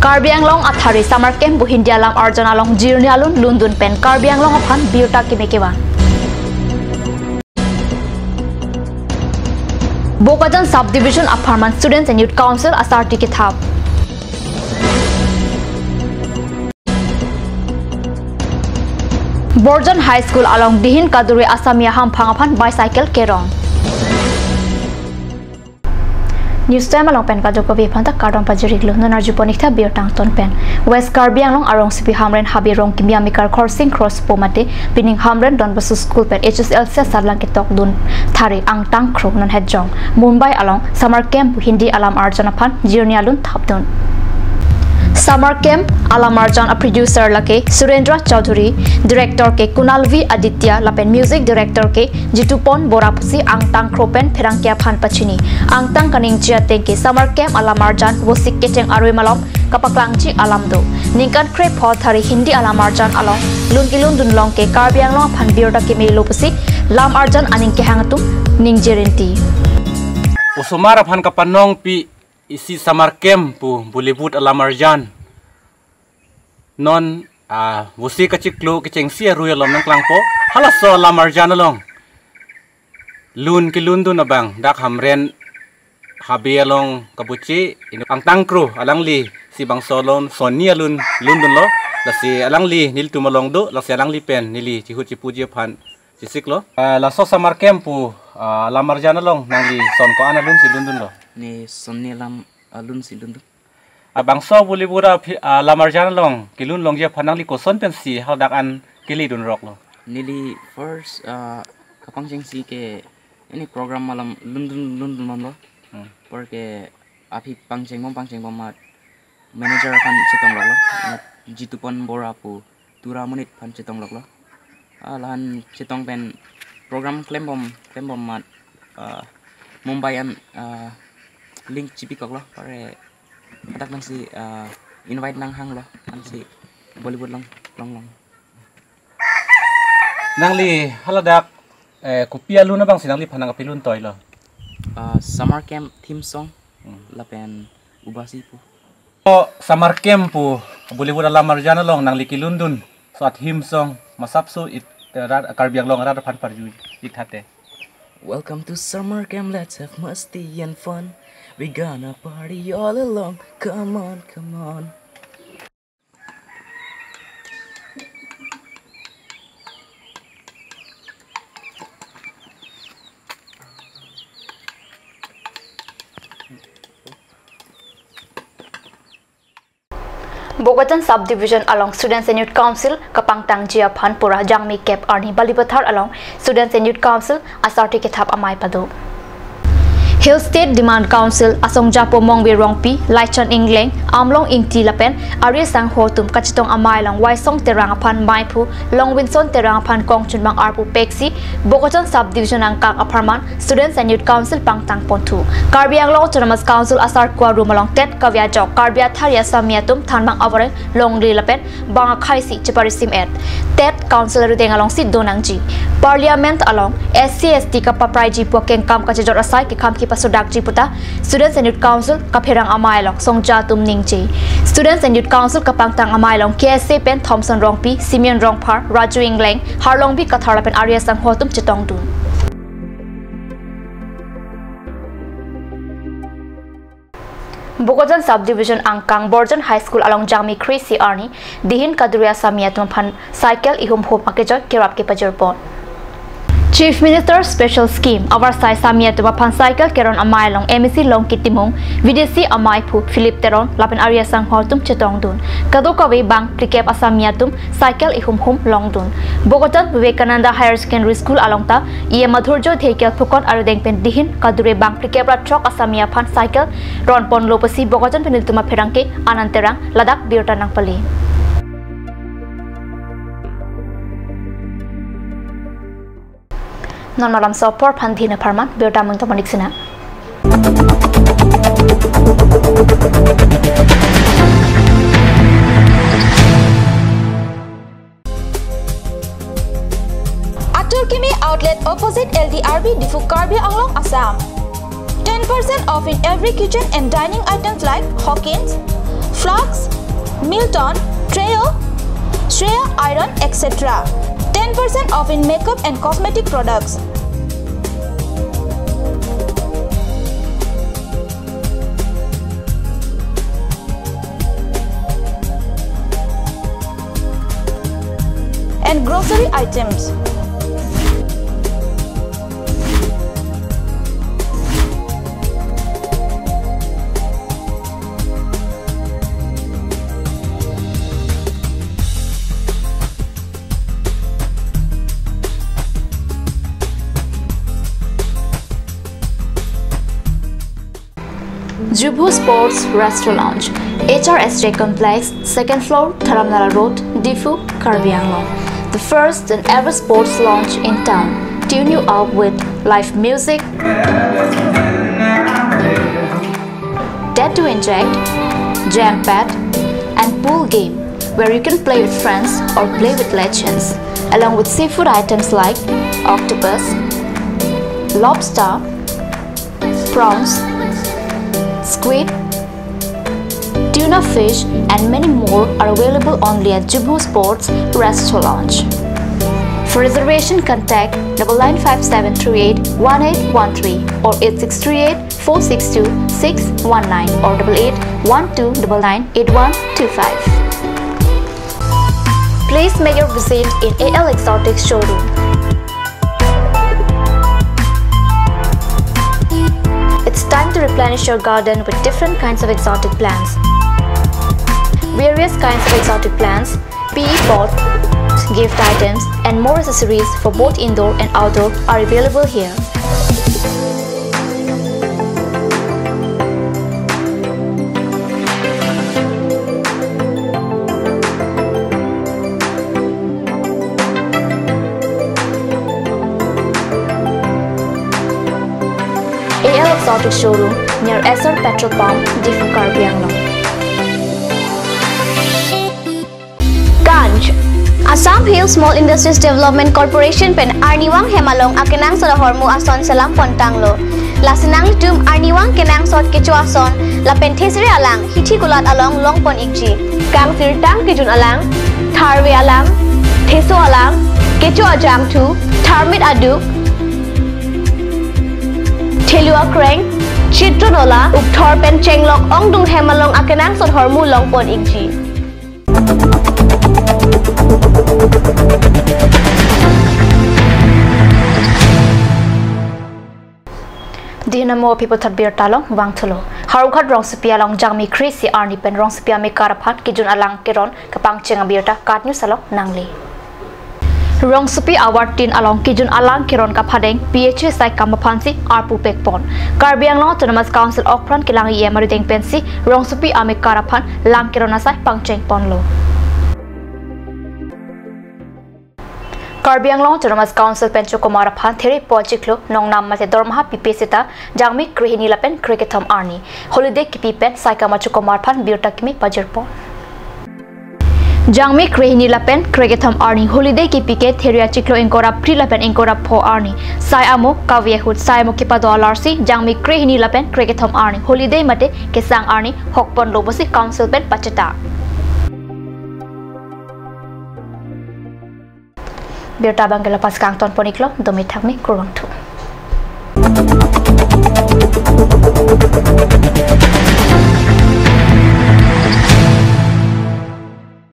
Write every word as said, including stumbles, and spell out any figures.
Karbi Anglong athari summer camp pu Hindi alam arjan along jirni alun lundun pen Karbi Anglong aphan birta keme kevan. Bokajan Subdivision apharman Students and Youth Council asarti kethap. Borjan High School along dihin kadure Assamia hamphang aphan bicycle kerong. News time along pen kajok kave aphan ta kardom pajir-iklo. Non arjupon ik tha birta angton pen. West Karbi Anglong arongsopi Hamren Habe Rongkimi amekar Khorsing Cross po mate pining Hamren Don Bosco School pen H S L C asatlang ketokdun thari angtang kro non hetjong Mumbai along summer camp pu Hindi alam arjan aphan jirni alun thapdun. Summer camp alam arjan a producer lake Surendra Chowdhury, director ke Kunal V Aditya lapen music director ke Jitupon Bora pusi angtang kro pen pherangke aphan pachini. Angtang kaningje ateng ke summer camp alam arjan vosik kecheng arve malom kapaklangji alam do. Ningkan krepho thari Hindi alam arjan along lun kelundun long ke Karbi Anglong aphan birta kemelo pusi lam arjan aning kehang atum ningje rinti. Osomar aphan kapanongpi isi summer camp pu Bollywood alam arjan. Non, ah, vosik kachiklo kechengsi arve alom nangklangpo. Halaso alam arjan along lun kelundun abang dak Hamren Habe along kabuchi inut angtang kro alangli si bangso along sonni alun lundunlo. Lasi alangli nelitum along do, lasi alangli pen neli chihut chipuji aphan chesiklo. Ah, laso summer camp pu, ah, alam arjan along nangli son ko-an alun si lundunlo? Ne sonni alam alun si lundun. Abangso Bollywood aphi-, ah, alam arjan along kelun longji aphan nangli koson pensi hadak an keledunroklo? Neli first, ah, kapangchengsi ke ini program malom lundun lundun bomlo. Hmm. Porke aphi pangchengbom pangchengbom amat manager aphan chetongloklo. Amat Jitupon Bora pu tura monit aphan chetongloklo. Ah, lahan chetong pen program klembom klembom amat, ah, Mumbai an, ah, link chipikoklo. Pare hadak nangsi, ah, invite nanghanglo, nangsi Bollywood along longlong. Nangli haladak, eh, kopi alun abangsi nangliphan nangkapelun toilo? Ah, summer camp theme song, hmm, lapen Ubasi pu. O summer camp pu Bollywood alam arjan along nangli kelundun so a theme song masapso it, eh, rat, Karbi Anglong arat aphan parju ik thate. Welcome to summer camp, let's have masti and fun. We gonna party all along. Come on, come on. Bokajan Subdivision along Students and Youth Council kapangtangji aphan pura jangmi kep arni Balipathar along Students and Youth Council asarti kethap amei pado. Hill State Demand Council asongjapo Mongve Rongpi, Laichan Engleng, Amlong Ingti lapen Arya Sangho atum kachetong amei along Waisong Terang aphan meiphu Longwinson Terang aphan kongchunbang arpu peksi Bokajan Subdivision angkang apharman Students and Youth Council pangtang ponthu. Karbi Anglong Autonomous Council asar kua room along TET kave ajok Karbi athari Assamia atum thanbang avoreng longle lapen bang akhai si cheparisim et. TET Council arudeng alongsi donangji. Parliament along S C S T kapapraiji pu akengkam kachejor asai kekham kepasodakji puta Students and Youth Council kapherang amei along songja atum ningje. Students and Youth Council kapangtang amei along K S A pen Thomson Rongpi, Simeon Rongphar, Raju Engleng, Harlongbi Kathar lapen Arya Sangho atum chetongdun. Bokajan Subdivision angkang Borjan High School along jangmi kre-isi arni dihin kadure Assamia atum aphan cycle ihum hum akejoi kerap kepajirpon. Chief Minister Special Scheme avarsai Assamia atum aphan cycle keron amei along M A C Longki Timung, V D C ameiphu Philip Teron lapen Arya Sangho atum chetongdun. Kadokave bang phlikep Assamia atum cycle ihum hum longdun. Bokajan Vivekananda Higher Secondary School along ta E M Madhurjo Dheikial pukot arudeng pen dihin kadure bang phlikep ra throk Assamia aphan cycle ronponlo pusi Bokajan pen ilitum apherangke Anand Terang ladak birta nangpale. Non malomso apor aphan dihin apharman birta mung tomon ik sina. Atur Kimi Outlet opposite L D R B Diphu, Karbi Anglong, Assam. Ten percent off in every kitchen and dining items like hokins, flasks, Milton, Trio, Shreya Iron, et cetera. Ten percent off in makeup and cosmetic products. And grocery items. Jubu Sports Restaurant Lounge, H R S J Complex, second floor, Dharamnala Road, Diphu, Karbi Anglong. The first and ever sports lounge in town. Tune you up with live music, Dead to Inject, Jam Pad, and pool game, where you can play with friends or play with legends, along with seafood items like octopus, lobster, prawns, squid, tuna fish, and many more are available only at Jubu Sports Restaurant Lounge. For reservation, contact double nine five seven three eight one eight one three or eight six three eight four six two six one nine or double eight one two double nine eight one two five. Please make your visit in A L Exotic Showroom. It's time to replenish your garden with different kinds of exotic plants. Various kinds of exotic plants, P E pots, gift items, and more accessories for both indoor and outdoor are available here. A L Exotic Showroom near Essar Petrol Pump, Diphu, Karbi Anglong. Ganj. Assam Hill Small Industries Development Corporation pen arnivang hem along akenangsot ahormu ason selam pon tanglo. Lasi nanglitum arnivang kenangsot kecho ason lapen thesere alang hithi kulat along long pon ikji. Kangsirtang kejun alang, tharve alang, theso alang, kecho ajangthu, tharmit aduk, thelu akreng, chitro nola, ukthor pen chenglok ongdung hem along akenangsot ahormu long pon ikji. Dihna mo people thot birta along vangthulo. Howraghat rongsopi along Jangmi kre-isi arni pen rongsopi amekar aphan kejun alang keron kapangcheng abirta KAT News along nangle. Rongsopi award tin along kejun alang keron kapadeng P H A saikam aphansi arpu pekpon. Karbi Anglong Autonomous Council okpran kelang E M arideng pensi rongsopi amekar aphan lang keron asai pangcheng ponlo. Karbi Anglong Autonomous Council pen chokomar aphan therepo achiklo nongnam mate dormaha pipe seta Jangmi krehini lapen krekethom arni holiday kipi pen saikam achokomar aphan birta kimi pajirpon. Jangmi krehini lapen krekethom arni holiday kipi ke there achiklo ingkoi ra phli lapen ingkoi ra pho arni sai amo kave ahut sai amo kepado alarsi Jangmi krehini lapen krekethom arni holiday mate kesang arni hokponlo pusi council pen pacheta. Birta abang ke la-an pas kangton pon iklo, dome thakme, kurvangthu.